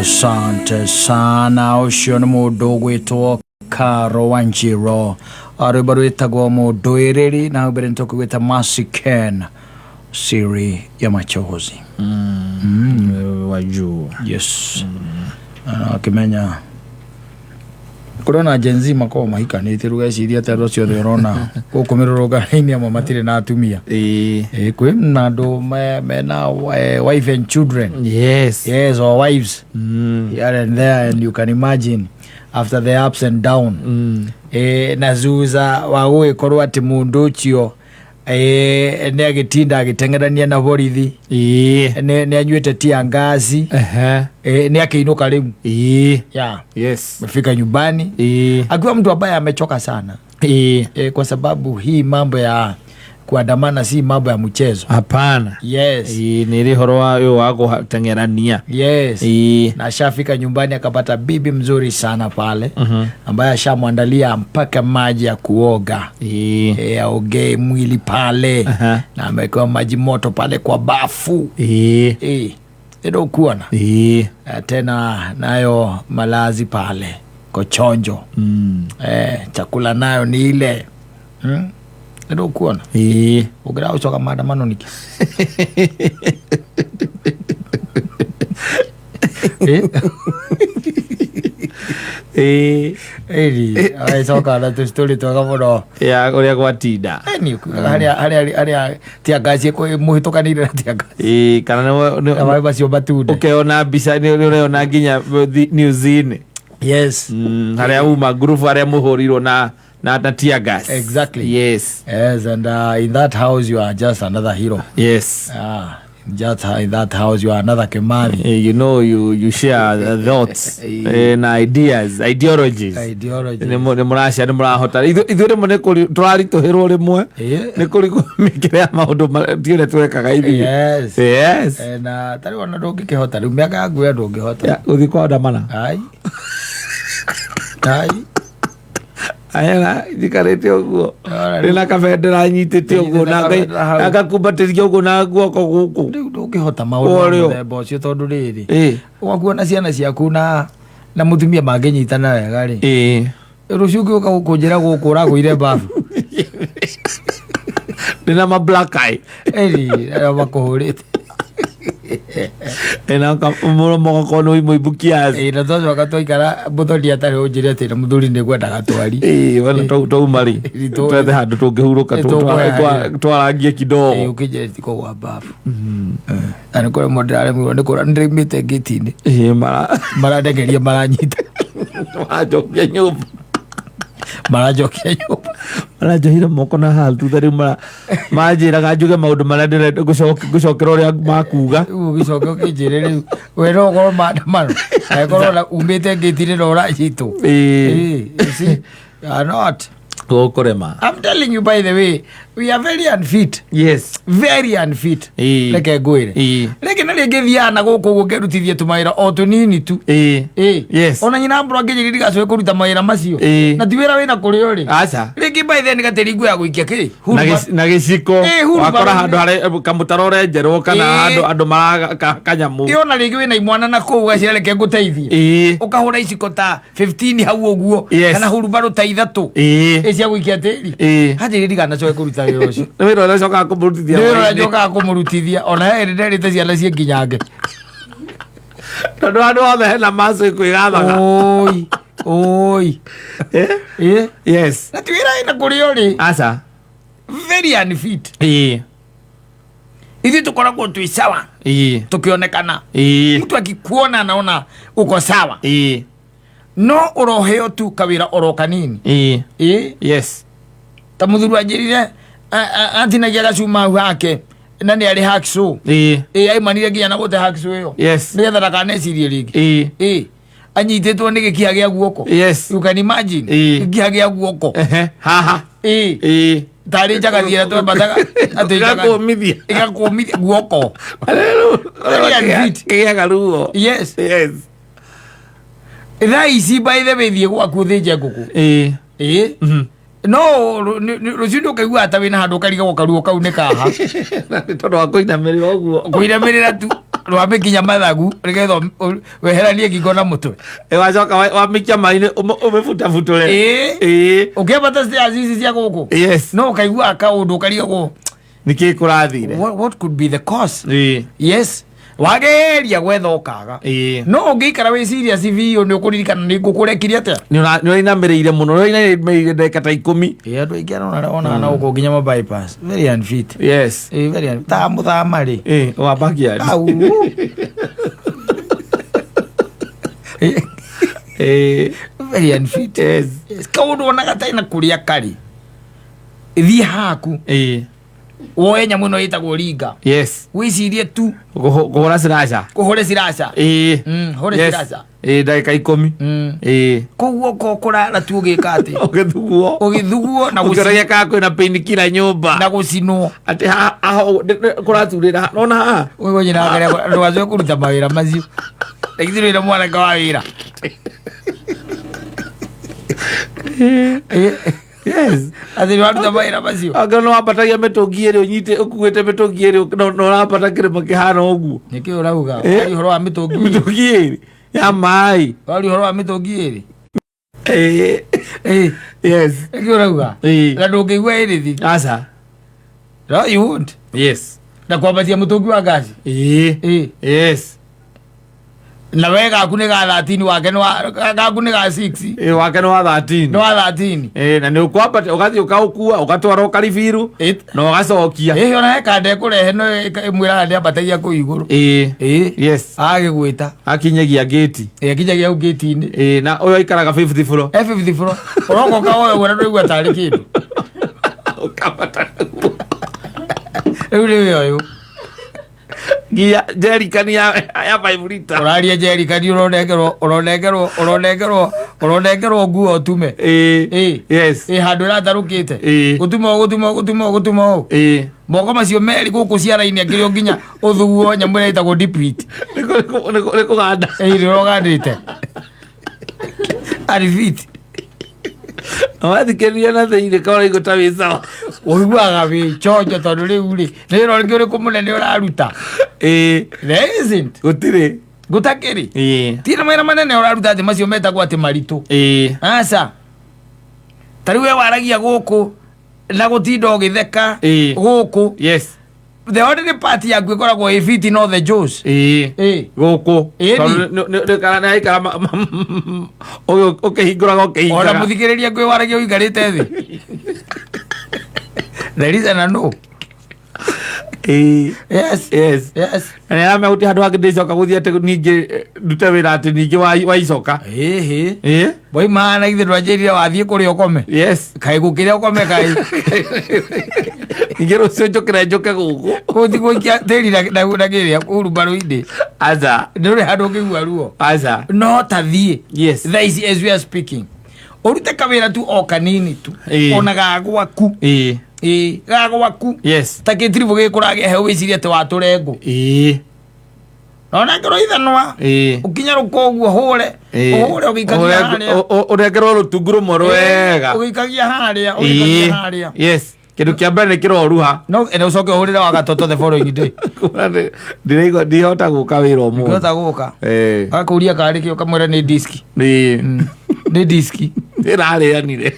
Asante sana. Ũcio nĩ mũndũ ũgwĩtwo Caro Wanjiro, rwĩmbo rwĩtagwo Mũndũĩrĩri, na hau mbere nĩtũkũgwĩta Mercy Ken, Siri ya Machozi. Wa juu. Yes. Na akĩmenya kũrĩ ona Gen Z makoragwo mahikanĩtie, rĩu eciria atĩ andũ acio othe ũrona gũkũ mĩrũrũngano-inĩ amwe matirĩ na atumia. Ĩĩ. Ĩ, kwĩ na andũ mena wife and children. Yes, or wives here and there, and you can imagine after the ups and down. Na zuza wa gũgĩkorwo atĩ mũndũ ũcio nĩ agĩtinda agĩteng'erania na borithi, nĩ anyuĩte tia ngasi, nĩ akĩinũka rĩu. Yeah. Amefika nyumbani akiwa mtu ambaye amechoka sana, kwa sababu hii mambo ya kuandamana si mambo ya mchezo. Hapana. Yes. Ĩĩ, nĩ ĩrĩ horo wa ũyũ wa gũteng'erania. Yes. Na ashafika nyumbani akapata bibi mzuri sana pale ambaye ashamwandalia mpaka maji ya kuoga, aogee mwili pale, na amewekewa maji moto pale kwa bafu. Ndokuona tena nayo malazi pale kochonjo, chakula nayo ni ile, Ndokuona ugira ucoka maandamano niki? Ĩni agĩcoka na tũcitũrĩ twega mũno. Ya ũrĩa gwatinda. Ĩni harĩa tiangaci mũhĩtũkanĩire na tiangaci Ĩĩ, kana na maĩ macio matune. Ũkeona mbica nĩ ũreona nginya news-inĩ. Harĩa uma ngurubu harĩa mũhũrirwo na tear gas. Exactly. Yes. Yes, and in that house you are just another hero. Ah, just in that house you are another Kimathi. You know you share the thoughts na ideas, ideologies. Ideology. Nĩ mũracia, nĩ mũrahota. Ithuĩ rĩmwe nĩ kũri tũraritũhĩrwo rĩmwe nĩ kũrĩ mĩkĩre ya maũndũ ti ũrĩa twekaga ithuĩ. Yes. Na tarĩ ona ndũngĩkĩhota rĩu mĩaka yaku ĩyo ndũngĩhota. Ya, gũthiĩ kwandamana. Ai. Ai. Aya njikarĩte ũguo Ora, ndĩna kabendera nyitĩte ũguo Nyitĩte na kabendera hau. na ngakumbatĩria ũguo na guoko gũkũ. Rĩu ndũngĩhota maũndũ ma Ũrĩo. mũthemba ũcio tondũ rĩrĩ wakuona ciana ciaku na mũtumia mangĩnyitana wega rĩ, rũciũ ũngĩũka gũkũnjĩra gũkũ ũragũire babu. Ndĩna ma black eye. Ĩni arĩa makũhũrĩte. Ĩna mũromo ũgakorwo nĩ mũimbu kiasi. Ĩ, na twacoka twaikara mũthoni atarĩ ũnjĩre atĩ na mũthuri nĩ ngwendaga twari. Ĩĩ, wona twauma rĩ, twethe handũ tũngĩhurũka, twarangie kidogo. Ũkĩnjĩre ti kũgwa babu na nĩ kũremwo ndĩraremirwo nĩ kũra nĩndĩraumĩte ngĩti-inĩ. Ĩĩ, mara Marandengeria, maranyita. Maranjokia nyũmba. Maranjokia nyũmba. Maranjohire moko na haha thutha rĩu manjĩraga njuge maũndũ marĩa ndĩrenda ngũcokera ũrĩa makuga. Rĩu ũgĩcoke ũkĩnjĩre rĩu we no ũkorwo maandamano angĩkorwo na umĩte ngĩti-inĩ na ũranyitwo. Ĩĩ. Ĩĩ, you see, you are not. Gũkũrema. I'm telling you, by the way, we are very unfit. Very unfit. Reke ngwĩre. Rĩngĩ na rĩngĩ thiaga na gũkũ ũguo ngerutithie tũmawĩra o tũnini tu. Ĩĩ. Ona nyina mbura ngĩnjĩrire ndigacoke kũruta mawĩra macio. Na ti wĩra wĩna kũrĩa ũrĩ. Aca. Rĩngĩ by then gatĩri nguo ya gũikia kĩ? Na gĩciko. Ĩĩ, hurumbarũ. Wakora handũ harĩa kamũtaro ũrenjerwo kana handũ andũ mara kanyamũ. Ĩĩ, ona rĩngĩ wĩna imwana na kũu gacira reke ngũteithie. Ũkahũra iciko ta 15 hau ũguo kana hurumbarũ ta 3. Ĩ cia gũikia tĩri. Hanjĩrĩ ndiganacoke kũruta wĩra ũcio. Nĩ wĩra ũrĩa ũcokaga kũmũrutithia Nĩ wĩra ũrĩa hwaĩ-inĩ. njokaga kũmũrutithia ona he hĩndĩ nderĩte ciana ciĩ nginyange. Tondũ handũ hothe hena macũ ĩkwĩgathaga. Oi, oi. Ĩ. Na ti wĩra wĩna kũrĩa ũrĩ. Aca. Very unfit. Ithuĩ tũkoragwo twĩ sawa tũkĩonekana. Mtu akikuona anaona uko sawa. No ũroheo tu kawĩra oro kanini. Ĩ. Ta mũthuri wanjĩrire atinagia gacuma hau hake na nĩ arĩ hacksaw. Ĩ, aimanire nginya na gũte hacksaw ĩyo. Nĩgetha ndakanecirie rĩngĩ. Ĩ, anyitĩtwo nĩ gĩkiha gĩa guoko. You can imagine. Gĩkiha gĩa guoko. Ehe, haha. Ĩ. Tarĩ njagathi ĩrĩa twambataga atĩ Ĩgakũmithia. Ĩgakũmithia guoko. Very unfit. Kĩgĩaga ruo. Yes. Thaa ici by the way thiĩ gwaku ũthĩnje ngũkũ. Ĩ. No rũciũ nĩ ũkaigua ta wĩna handũ ũkarigagwo karuo kau nĩ kaha. Na nĩ tondũ wa kũinamĩrĩra ũguo. Kũinamĩrĩra tu. Rwamĩkinya mathagu nĩgetha weheranie ngingo na mũtwe. Wacoka wamĩikia maĩ-inĩ ũmĩbutabutũre. Ĩĩ. Ĩĩ. Ũkĩambata stairs ici cia gũkũ, Yes. no ũkaigua kaũndũ ũkarigagwo Nĩkĩ kũrathire? What could be the cause? Ĩĩ. Yes, wageria gwetha ũkaga. Ĩĩ. No ũngĩikara wĩ serious biũ, nĩ ũkũririkana nĩ ngũkũrekire atĩa. Nĩ ũrainamĩrĩire mũno, nĩ ũrainamĩrĩire ndagĩka ta 10. Ĩĩ, andũ aingĩ arona onaga na gũkũ nginya ma bypass, very unfit. Yes. Ĩĩ, very unfit. Ta mũthama rĩ. Ĩĩ, wa backyard. Au. Ĩĩ. Very unfit. Yes. Yes, kaũndũ onaga tarĩ na kũrĩa karĩ, thiĩ haku, Ĩĩ. woe nyamũ ĩno ĩtagwo ringa, Yes. wĩcirie tu. Kũhũra siraca. Kũhũre ciraca. Ĩĩ. Hũre Yes. ciraca. Ĩĩ, ndagĩka 10. Ĩĩ. Koguo ko kũrara tu ũgĩka atĩ Ũgĩthuguo. Ũgĩthuguo na Ũkĩoragia kana kwĩna painkiller nyũmba. Na gũcinwo. Atĩ haha kũraturĩra nona haha. Ũguo nyina ndũgacoke kũruta mawĩra macio ndagithirĩire mwanake wa wĩra. Yes. Atĩ nĩwaruta mawĩra macio. Angorwo nĩ wambatagia mĩtũngi ĩrĩ, ũnyite ũkuĩte mĩtũngi ĩrĩ, na ũrambata kĩrĩma kĩhana ũguo. Nĩkĩ ũrauga? Eh? Wari ũhoro wa mĩtũngi ĩrĩ. Mĩtũngi ĩrĩ ya maĩ. Wari ũhoro wa mĩtũngi ĩrĩ. Ĩĩ. Ĩĩ. Yes. Nĩkĩ ũrauga? Ĩĩ. Na ndũngĩigua ĩrĩthi. Aca. No, you won't. Yes. Na kwambatia mũtũngi wa ngaci. Ĩĩ. Ĩĩ. Yes. Na we gaku nĩ ga 13, wake nĩ wa gaku nĩ ga 6. Ĩĩ, wake nĩ wa 13. Nĩ wa 13. Ĩĩ, na nĩ ũkwambata ũgathiĩ ũkaũkua, ũgatwara ũkaribiru na ũgacokia. Ĩĩ, ona he kanda ĩkũrehe no ĩmwĩraga ndĩambatagia kũu igũrũ. Ĩĩ. Ĩĩ. Yes. Agĩgwĩta. Akinyagia ngĩti. Ĩĩ, akinyagia hau ngĩti-inĩ. Ĩĩ, na ũyũ aikaraga fifth floor. E fifth floor, ũroka ũkawoya ũguo na ndũigua tarĩ kĩndũ. Ũkambata naguo. Rĩu nĩwe ũyũ. Nginya jerikani ya 5 liter. Ũraria jerikani, ũronengerwo ũronengerwo ũronengerwo ũronengerwo nguo ũtume. Ĩĩ. Ĩĩ. Yes. Ĩ handũ ĩratarũkĩte. Ĩĩ. Gũtuma ũũ, gũtuma ũũ, gũtuma ũũ, gũtuma ũũ. Ĩĩ. Moko macio merĩ gũkũ ciara-inĩ akĩrĩ o nginya ũthuo nyamũ ĩrĩa ĩtagwo deep heat. Nĩ kũganda. Ĩĩ, nĩ ũrogandĩte unfit. Wathikĩrĩria na thĩinĩ kaũraigua ta wĩ sawa. Ũiguaga wĩ chonjo tondũ rĩu rĩ, nĩ wĩra ũrĩkũ ũrĩkũ mũnene ũraruta? Ĩĩ. There isn't. Gũtirĩ. Gũtakĩrĩ. Ĩĩ. Ti na mawĩra manene ũraruta atĩ macio metagwo atĩ maritũ. Ĩĩ. Aca, ta rĩu we waragia gũkũ na gũtinda ũgĩtheka. Ĩĩ. Gũkũ. Yes. The only part yaku ĩkoragwo ĩ fit no the juice. Ĩĩ. Ĩĩ. Gũkũ. Ĩni. Tondũ nĩ aikara ũkĩhingũraga Ona ũkĩhingaga. mũthikĩrĩria kwĩ waragia ũikarĩte thĩ, there is an no. Ĩĩ. Yes. Yes. Yes. Na nĩ aramenya gũtirĩ handũ hangĩ ndĩcoka gũthiĩ atĩ ningĩ ndute wĩra atĩ ningĩ waicoka. Ĩhĩ. Ĩĩ. Waimana ithe ndwanjĩrire wathiĩ kũrĩa ũkome. Yes. Kaĩ gũkĩrĩa ũkome kaĩ. Ningĩ rũciũ njũkĩre njũke gũkũ. Gũthi gũikia tĩri na kĩrĩa hurumbarũ-inĩ. Aca. Ndũrĩ handũ ũngĩigua ruo. Aca. No ta thiĩ. Yes. Thaa ici as we are speaking, ũrute kawĩra tu o kanini tu. Ĩĩ. Ona ga gwaku. Ĩĩ. Ĩĩ, ga gwaku. Yes. Ta gĩtiribũ gĩkũragĩa he wĩcirie atĩ watũre ngũ. Ĩĩ. Na onengerwo ithanwa. Ĩĩ. Ũkinya rũkũ ũguo hũre. Ĩĩ. Ũhũre ũgĩikagia harĩa. Ũnengerwo rũtungu rũmwe rwega. Ũgĩikagia harĩa, ũgĩikagia harĩa. Yes, kĩndũ kĩa mbere nĩ kĩroruha. No ene ũcoke ũhũrĩre wa gatoto the following day. Ndĩraigua ndihota gũka wĩra ũmũthĩ. Ndũhota gũka. Ĩĩ. Agakũria karĩ kĩ, ũkamwĩra nĩ diski. Ĩĩ. Nĩ diski. Ĩrarĩanire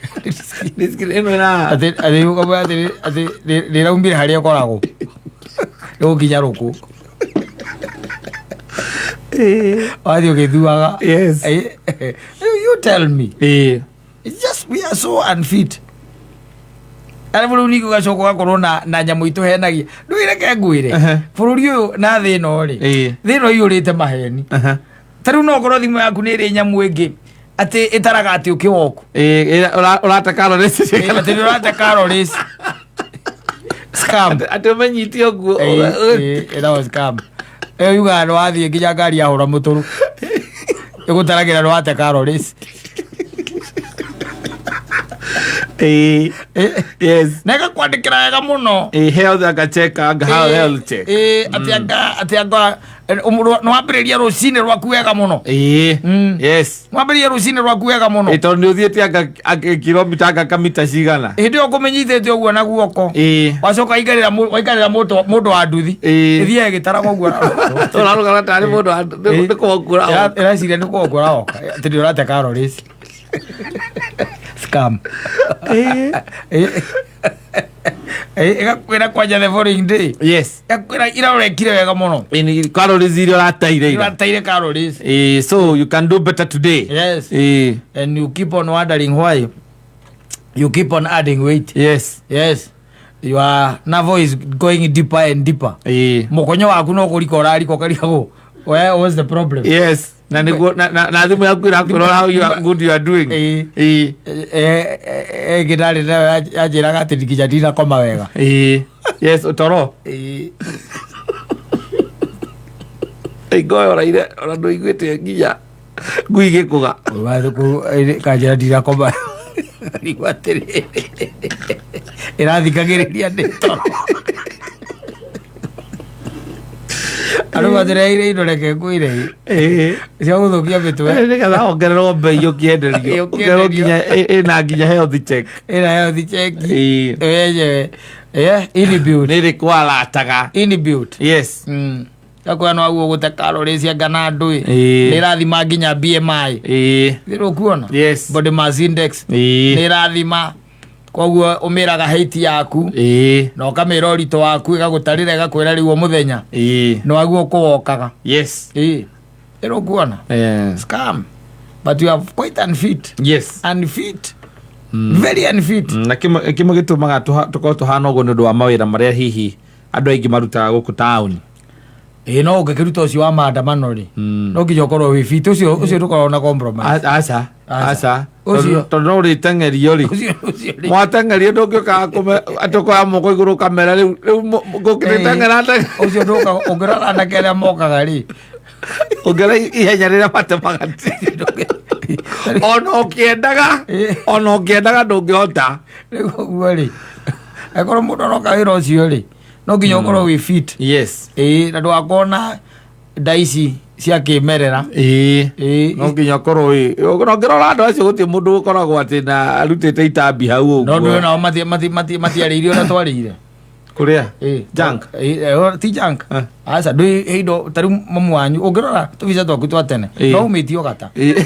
diski ĩno ĩra Atĩ ũkamwĩra atĩ rĩraumire harĩa ĩkoragwo ĩgũkinya rũkũ. Ĩĩ. Wathiĩ ũgĩthuaga. Yes. You tell me. Ĩĩ. It's just we are so unfit. Arabu rĩu ningĩ ũgacoka ũgakorwo na nyamũ itũhenagia. Ndũireke ngwĩre. Bũrũri ũyũ na thĩ ĩno rĩ, Ĩĩ. thĩ ĩno iyũrĩte maheni. Ta rĩu no ũkorwo thimũ yaku nĩ ĩrĩ nyamũ ĩngĩ atĩ ĩtaraga atĩ ũkĩwoku. Ĩĩ, ũrate calories. Atĩ nĩ ũrate calories. Scam. Atĩ ũmenyite ũguo. Ĩĩ, ĩtagwo scam. Ĩyo yugaga nĩ wathiĩ nginya ngari yahũra mũtũrũ. Ĩgũtaragĩra nĩ wate calories. Ĩĩ. Yes. Na ĩgakwandĩkĩra wega mũno. Ĩĩ, health agacheck anga health check. Ĩĩ, atĩ anga atĩ anga nĩ wambĩrĩria rũcinĩ rwaku wega mũno. Ĩĩ. Yes. Wambĩrĩria rũcinĩ rwaku wega mũno. Ĩĩ, tondũ nĩ ũthiĩte anga kilomita anga kamita cigana. Hĩndĩ ĩyo ũkũmĩnyitĩte ũguo na guoko. Ĩĩ. Wacoka waikarĩra waikarĩra mũndũ wa nduthi. Ĩĩ. Ĩthiaga ĩgĩtaraga ũguo. Ũrarũgama tarĩ mũndũ nĩ kũhokũra. Ĩreciria nĩ kũhokwo ũrahoka. Atĩ nĩ ũrate calories. Scam. Ĩgakwĩra kwanja the following day. Yes. Ĩgakwĩra ira ũrekire wega mũno. Ĩĩ, calories iria ũrateire ira. Ũrateire calories. Ĩĩ, so you can do better today. Yes. Ĩĩ. And you keep on wondering why you keep on adding weight. Yes. Yes. Your navel is going deeper and deeper. Ĩĩ. Mũkonyo waku no kũrika ũrarika ũkarigagwo. Where was the problem? Yes. Na nĩguo na thimũ yaku ĩrakwĩra how you are good you are doing. Ĩĩ. Ĩĩ. Ĩngĩ nayo yanjĩraga atĩ nginya ndinakoma wega. Ĩĩ. Yes, ũtoro. Ĩĩ. Ngoyo ũraire ona ndũiguĩte nginya ngui igĩkũga. Kanjĩra ndinakoma. Ngarigwo atĩrĩrĩ. Ĩrathikagĩrĩria ndĩ toro. Andũ matũreheire indo reke ngwĩre Ĩĩ. cia gũthũkia mĩtwe. Nĩgetha ongererwo mbei ũkĩenderio. Ũkĩenderio. Ũkerwo nginya ĩna nginya health check. Ĩna health check. Ĩĩ. Wenyewe. Yeah, inbuilt. Nĩ ĩrĩkũ arataga. Inbuilt. Yes. Gakwĩra no aguo gũte calories anga na ndũĩ. Ĩĩ. Nĩ ĩrathima nginya BMI. Ĩĩ. Thĩrĩ ũkuona? Yes. Body mass index. Ĩĩ. Nĩ ĩrathima. Koguo ũmĩraga height yaku. Ĩĩ. Na ũkamĩra ũritũ waku ĩgagũtarĩra ĩgakwĩra rĩu o mũthenya. Ĩĩ. No aguo kũwokaga. Yes. Ĩĩ. Ĩrĩ ũkuona? Eh. Scam. But you are quite unfit. Yes. Unfit. Very unfit. Na kĩmwe kĩmwe gĩtũmaga tũkorwo tũhana ũguo nĩ ũndũ wa mawĩra marĩa hihi andũ aingĩ marutaga gũkũ taũni. Ĩĩ no ũngĩkĩruta ũcio wa maandamano rĩ. No nginya ũkorwo wĩ fit. Ũcio ũcio ndũkoragwo na compromise. Aca. Aca. Aca. Ũcio. Tondũ no ũrĩteng'erio rĩ. Ũcio ũcio rĩ. Mwateng'erio ndũngĩũkaga atĩ ũkoya moko igũrũ ũkamera rĩu rĩu ngũkĩrĩteng'era teng'era. Ũcio ndũkaga ũngĩrora anake arĩa mokaga rĩ. Ũngĩra ihenya rĩrĩa matemaga ona ũkĩendaga ona ũkĩendaga ndũngĩhota. Rĩu ũguo rĩ. Angĩkorwo mũndũ aroka wĩra ũcio rĩ. No nginya ũkorwo wĩ fit. Yes. Ĩĩ na ndũgakorwo na nda ici cia kĩmerera. Ĩĩ. Ĩĩ. No nginya ũkorwo wĩ ona ũngĩrora andũ acio gũtirĩ mũndũ ũkoragwo atĩ na arutĩte itambi hau ũguo. No ndũĩ nao matiarĩire ũrĩa twarĩire. Kũrĩa? Ĩĩ. Junk? Ĩĩ, ti junk. Aca ndũĩ he indo ta rĩu mamu wanyu ũngĩrora tũbica twaku twa tene Ĩĩ. no umĩtie ũgata. Ĩĩ.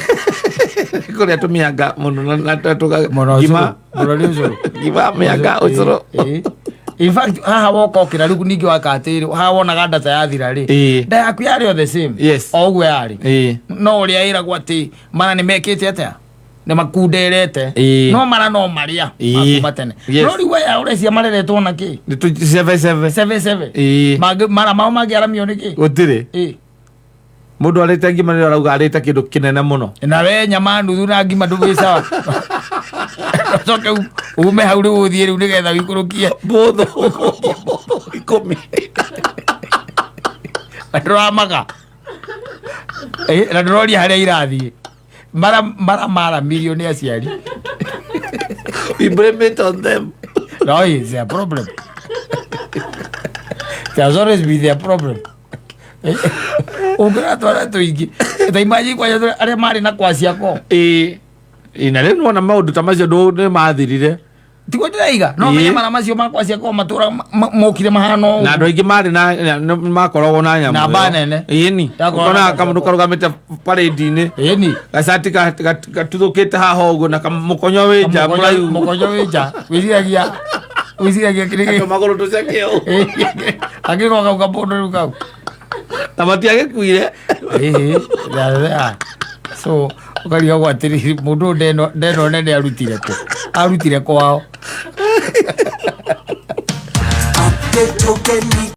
Kũrĩa tũmĩanga mũno na Mũno ngima. ũcũrũ. Mũno nĩ ũcũrũ. Ngima mĩanga ũcũrũ. Ĩĩ. In fact haha woka ũkĩra rĩu ningĩ waka atĩrĩ haha wonaga ndata yathira rĩ. Ĩĩ. Nda yaku yarĩ o the same. Yes. O ũguo yarĩ. Ĩĩ. No ũrĩa ĩragwo atĩ mara nĩ mekĩte atĩa? Nĩ makunderete. Ĩĩ. No mara no marĩa. Ĩĩ. Makuma tene. Yes. No rĩu aya ũrecia mareretwo na kĩ? Nĩ tũ seve seve. Seve seve. Ĩĩ. Mangĩ mara mao mangĩaramio nĩ kĩ? Gũtirĩ. Ĩĩ. Mũndũ arĩte ngima nĩ arauga arĩte kĩndũ kĩnene mũno. Na we nyama nuthu na ngima ndũgĩcawa. Ũcoke ume hau rĩu ũthiĩ rĩu nĩgetha ũikũrũkie. Mbũthũ ikũmi. Na ndũramaga. Ĩĩ, na ndũroria harĩa irathiĩ. Mara mara maramirio nĩ aciari. We blame it on them. No, it's their problem. It has always been their problem. Ũngĩra twana tũingĩ. Ta imagine kwanja arĩa marĩ na kwaciako. Ĩĩ. Ĩĩ, na rĩu nĩwona maũndũ ta macio nĩ mathirire. Tiguo ndĩraiga. No Ĩĩ. menye mara macio ma kwaciako matũra mokire mahana ũũ. Na andũ aingĩ marĩ na makoragwo na nyamũ Namba ĩyo. nene. Ĩni. Yakoragwo na Ũkonaga kamũndũ karũgamĩte parade-inĩ. Ĩni. Gacati gatuthũkĩte haha ũguo na kamũkonyo wĩ nja mũraihu. Mũkonyo wĩ nja. Wĩciragia wĩciragia kĩrĩa Tũmagũrũ tũceke ũũ. Angĩkorwo kau kamũndũ rĩu kau. Na matiagĩkuire. Ĩĩ, so ũkarigagwo atĩrĩrĩ mũndũ ũyũ ndeno nene arutire kũ? Arutire kwao.